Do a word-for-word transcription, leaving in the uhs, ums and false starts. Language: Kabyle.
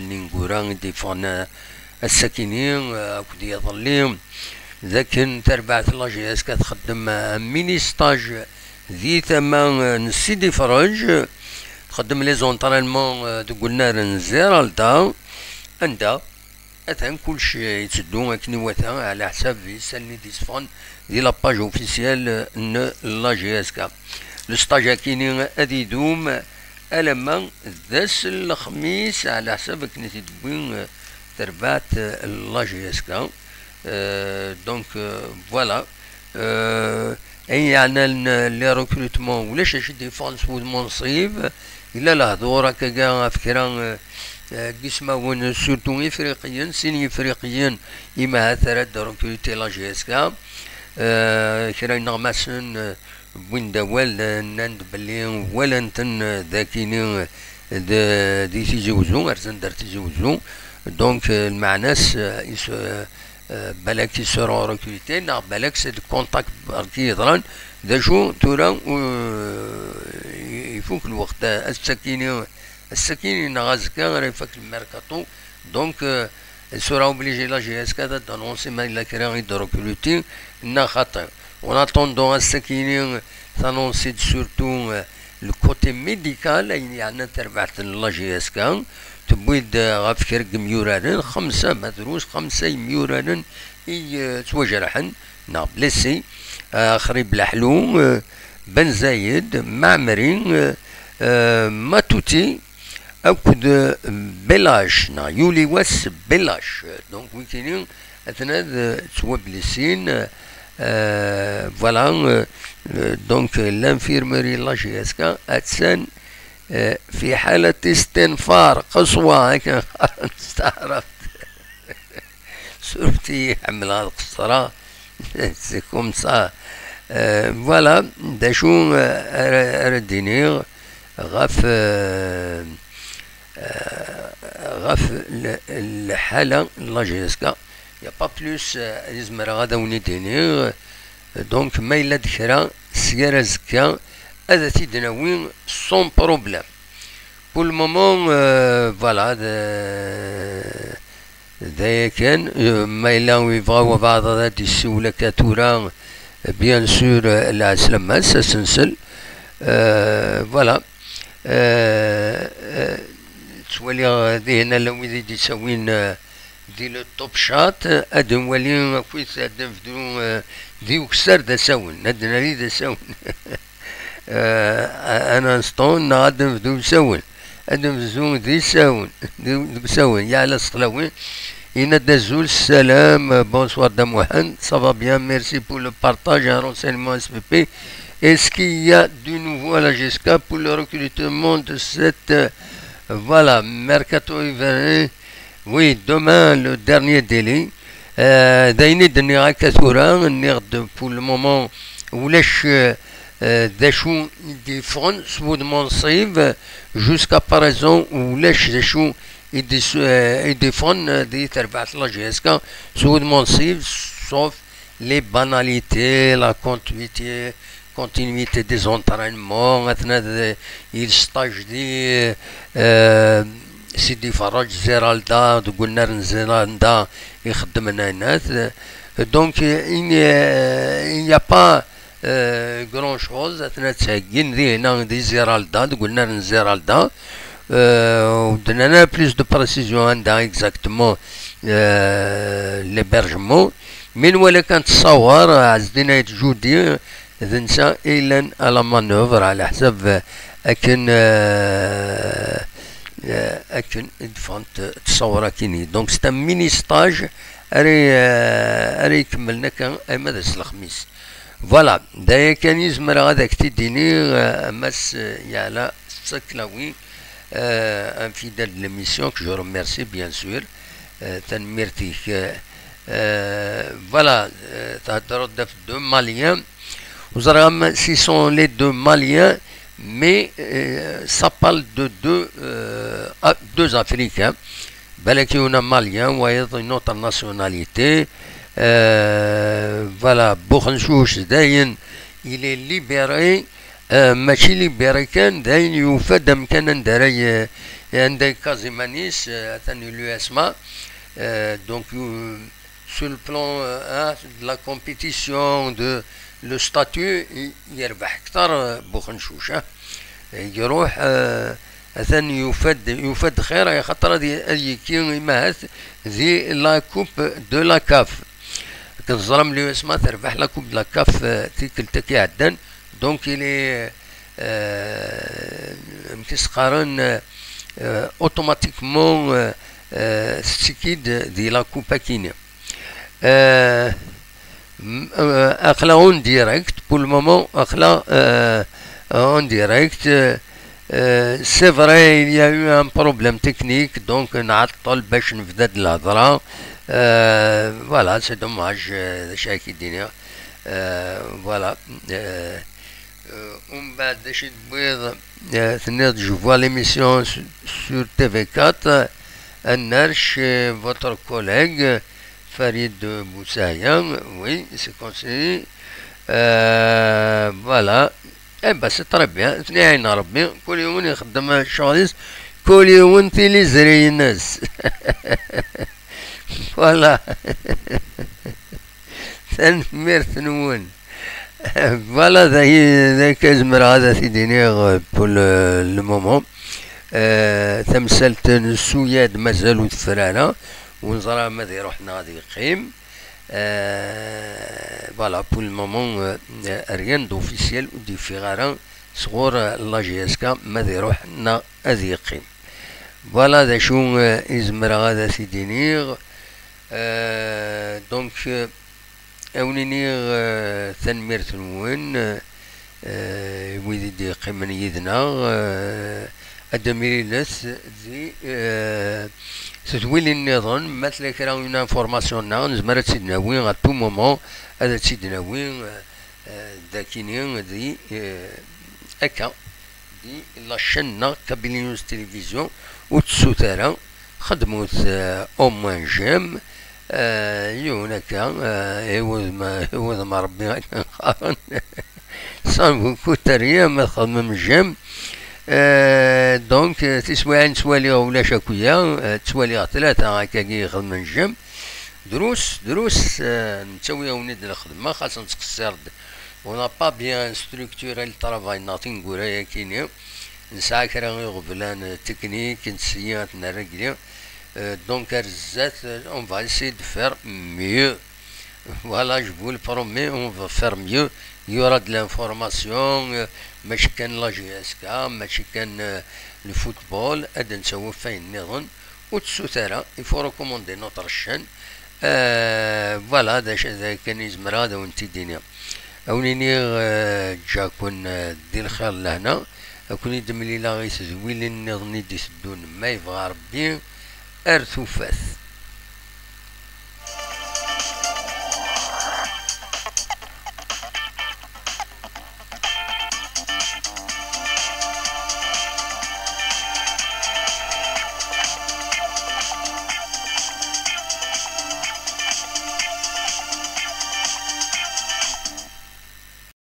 ineggura i d-yeffɣen, eh, ass-akini, eh, akked yiḍelli, d akken tarbaɛt n la J S K txeddem, eh, un mini stage di tama, eh, n Sidi Ferrej, txeddem les entraînements, eh, deg unnar n Zeralda, anda atan kullec, eh, yetteddu akken iwata, ɛla ḥsab isallen i d-yesseffɣen di la page officielle n la J S K. Le stage-akini ad idum alamma d ass n lexmis, ɛla ḥsab akken i t-id-tewwi, eh, terbaɛt, eh, n la J S K. Eh, donc, eh, voilà. Eh, ayen yeɛnan, eh, les recrutements, ulac acu i d-yeffɣen s wudem unṣib. Yella lehdur akkagi ɣef kra, eh, eh, n yismawen, surtout ifriqiyen, sin yifriqiyen, i ma ahat ara d-recruter la J S K. Eh, kra ineɣmasen, eh, wwin-d awal, eh, nnan-d belli walan-ten, eh, dakini, eh, d-, di Tizi Wezzu, rzan-d ar Tizi Wezzu. Donc, eh, lmeɛna-s, eh, is-, eh, eh, balak i seront recrutés, neɣ balak c'est des contacts berk i yeḍran. D acu tura, eh, ifuk lweqt, ass-akini, ass-akini neɣ azekka ara ifak le mercato. Donc, eh, sera obligé la J S K ad d-annoncer ma yella kra i d-recruter, neɣ xaṭi. En attendant, ass-akini, t'annonce-d surtout, eh, le côté médical, ayen yeɛnan tarbaɛt n la J S K, tewwi-d, eh, ɣef kra n yimyuraren, xemsa, ma drus, xemsa yimyuraren i, eh, ttwajerḥen, neɣ blessés, eh, Xrib Laḥlu, eh, Ben Zayed, Maɛmeri, eh, eh, Matuti, akked, eh, Belac, neɣ Yuliwas Belac. Donc, wikini, atna d, eh, ttwablessin, eh, voilà, eh, eh, donc, eh, l'infirmerie n la J S K, attan, eh, fi ḥalat istinfar, qeswa, akken qqaren s taɛrabt. Suref-iyi, ḥemmleɣ ad qeṣṣreɣ. C'est comme ça. Euh, voilà, d acu, euh, ara, ara d-iniɣ ɣef, euh, euh, ɣef l-, lḥala n la J S K. Y a pas plus, euh, i zemreɣ ad awen-d-iniɣ. Donc, ma yella-d kra, seg ar azekka, ad t-id-nawi sans problème. Pour le moment, euh, voilà, de, d aya kan, euh, ma yella yebɣa wabɛaḍ ad d-yessiwel akka tura, bien sûr, euh, lɛeslama-s, ad s-nsel. Euh, voilà. Euh, euh, ttwaliɣ dihin ala wid i d-yettawin, euh, di le top chat, ad nwali akkit ad nebdu, euh, di ukessar d asawen, ad nali d asawen. Euh, un instant, neɣ ad nebdu d asawen. Ad nebdu d asawen, d, d asawen. Yeɛla s tlawin. Yenna-d azul, salam, bonsoir Dda Muḥend, ça va bien, merci pour le partage, un renseignement S P P. Est-ce qu'il y a du nouveau à la J S K pour le recrutement de cette, euh, voilà, mercato hiver? Oui, demain, le dernier délai. Euh, d ayen i d-nniɣ akka tura, nniɣ-d pour le moment, ulac, euh, euh, d acu i d-yeffɣen s wudem unṣib, jusqu'à présent, ulac d acu i d-, euh, i d-yeffɣen, euh, di terbaɛt n la J S K s wudem unṣib, sauf les banalités, la continuité, continuité des entraînements, atna d, il stage di, euh, Sidi Ferraǧ, Zeralda, deg unnar n Zeralda i xeddmen aynat. Donc, il n'y a, il n'y a pas, euh, grand chose, atna ttheggin dihna di Zeralda, deg unnar n Zeralda. Euh, ur d-nnan ara plus de précision anda exactement, euh, l'hébergement. Mi nwala kan ttṣawer, Ɛezdin Ayt Judi, d netta i yellan à la manœuvre, ɛla ḥsab, euh, akken, euh, euh, akken i d-ffɣent ttṣawer-akini. Donc, c'est un mini stage ara, euh, ara ikemmlen akka arma d ass n lexmis. Voilà, d aya kan i zemreɣ ad ak-t-id-iniɣ, euh, a Mass, euh, Yeɛla Saklawi, euh, un fidèle de l'émission que je remercie, bien sûr. Euh, tanemmirt-ik. Euh, euh, voilà, euh, theddreḍ-d ɣef deux Maliens. Ur ẓriɣ ma si sont les deux Maliens, mais, euh, ça parle de deux, euh, ah, deux Africains. Balak yiwen Malien, wayeḍ une autre nationalité. Euh, voilà, Buxencuc, dayen, il est libéré. Euh, mačči libéré kan, dayen yufa-d amkan anda ara y-, Et anda yekkaẓ iman-is, euh, atan l'U S M A, euh, donc, euh, sur le plan, euh, hein, de la compétition, de le statut, i- yerbeḥ ktar, euh, Buxencuc, hein. Iruḥ, euh, atan yufa-d, yufa-d xir, axaṭer ad y-, ad yekki imahat di la coupe de la CAF. Akken teẓram, l'U S M A terbeḥ la coupe de la CAF, euh, tikkelt-agi iɛeddan. Donc, il est, euh, amek i s-qqaren, euh, automatiquement, euh, euh, tettekki-d di la coupe akini. Euh, m-, euh, aql-aɣ en direct, pour le moment, aql-aɣ, euh, en direct. Euh, euh, c'est vrai, il y a eu un problème technique, donc nɛeṭṭel bac nebda-d lhedra. Euh, voilà, c'est dommage, euh, d acu ara k-id-iniɣ. Euh, voilà. Euh, euh, umbeɛd d acu i d-tewwiḍ? Euh, tenniḍ, je vois l'émission su-, sur T V quatre, annerch, euh, votre collègue Farid Boussaïa, oui, c'est conseillé. Euh, voilà. Eh ben, c'est très bien. Ad ten-iɛin Rebbi. Kul yiwen ixeddem ccɣel-is. Kul yiwen tiliẓri-ines. Voilà. Tanemmirt-nwen. Voilà, d ay-, d akka zemreɣ ad t-id-iniɣ, euh, pour le, le moment. Euh, tamsalt n Suyad mazal ur tefra ara, ur neẓra ma ad iruḥ neɣ ad yeqqim. Euh, voilà, pour le moment, euh, rien d'officiel ur d-yeffiɣ ara sɣur, euh, la J S K, ma ad iruḥ neɣ ad yeqqim. Voilà d acu, euh, i zemreɣ ad t-id-iniɣ. Euh, donc, euh, ad wen-iniɣ, euh, tanemmirt-nwen, euh, i wid i d-yeqqimen yid-neɣ, euh, ad d-temlilet di, euh, tedwilin nniḍen, ma tella kra une information-nneɣ, nezmer ad tt-id-nawi à tout moment, ad tt-id-nawi, euh, euh, dakini di, euh, akka, di la chaîne-nneɣ Kabylie News Télévision, ur ttessut ara, xedmut, euh, au moins j'aime, euh, yiwen akka, euh, i wudem, i wudem Rebbi akken qqaren. Ça ne vous coûte rien ma txedmem j'aime. Euh, donc, euh, tiswiɛin ttwaliɣ ulac akk-ya, euh, ttwaliɣ tlata akkagi ixedmen j'aime. Drus, drus, euh, nettawi-awen-id lxedma, xas nettqeṣṣir-d. On n'a pas bien structuré le travail-nneɣ tineggura-yakini. Nesɛa kra iɣeblan, euh, technique, nseyyi ad t-nerregli. Euh, donc, ar zdat, euh, on va essayer de faire mieux. Voilà, je vous le promets, on va faire mieux. Il y aura de l'information, euh, mačči kan la J S K, mačči kan, euh, le football, ad ntawi ɣef wayen nniḍen. Ur ttessut ara, il faut recommander notre chaîne. Euh, voilà, d acu, d akken i zemreɣ ad awen-t-id-iniɣ. Ad wen-iniɣ, euh, ǧǧiɣ-ken, euh, di lxir d lehna. Ad ken-id-mlileɣ i tedwilin nniḍen i d-iteddun, ma yebɣa Rebbi, ar tufat.